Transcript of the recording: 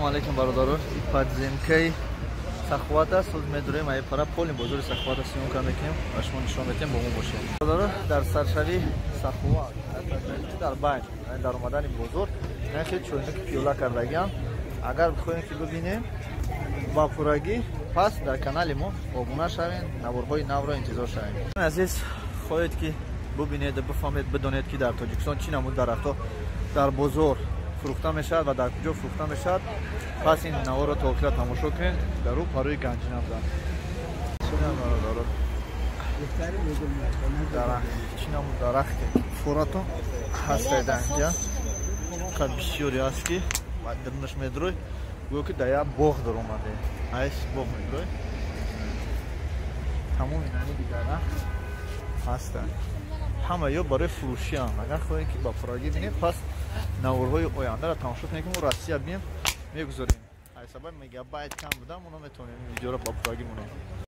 Алейкум, бародаро. Подземкаи Саховат аст. Ҳоз медурем ай пара поли бозори Саховат аст, съёмка мекунем ва шумо нишон метем, бо мо бошед. Бародаро, дар саршави Саховат, дар байн дар омадани бозор хеле чойнуки пиёла кардагиам. Агар бихоҳем, ки бибинем ба пуррагӣ, пас дар канали мо обуна шавем, наворҳои навро интизор шавем. Азиз, хоҳед, ки бубинед, бифаҳмед, бидонед, ки дар Тоҷикистон чӣ намуд дарахтҳо дар бозор фурӯхта мешавад ва дар куҷо фурӯхта мешавад, пас ин наворро то охира тамошо кунед. Дар ӯ парои ганҷина буданд. Чӣ намуд дарахте форатон ҳастед инҷа, қад бисёре аст, ки дарунаш медурой, гӯё ки дар як боғ даромаде. Айс боғ медурой, тамоми намуди дарахт ҳастанд, ҳама ё барои фурӯшиам. Агар хоҳед, ки ба пуррагӣ бинед, пас наворҳои ояндаро тамошо кунед, ки мо Россия бинем, мегузорем. Ай сабаби мегабайт кам буда, мо наметавонем видеоро ба пуррагӣ монем.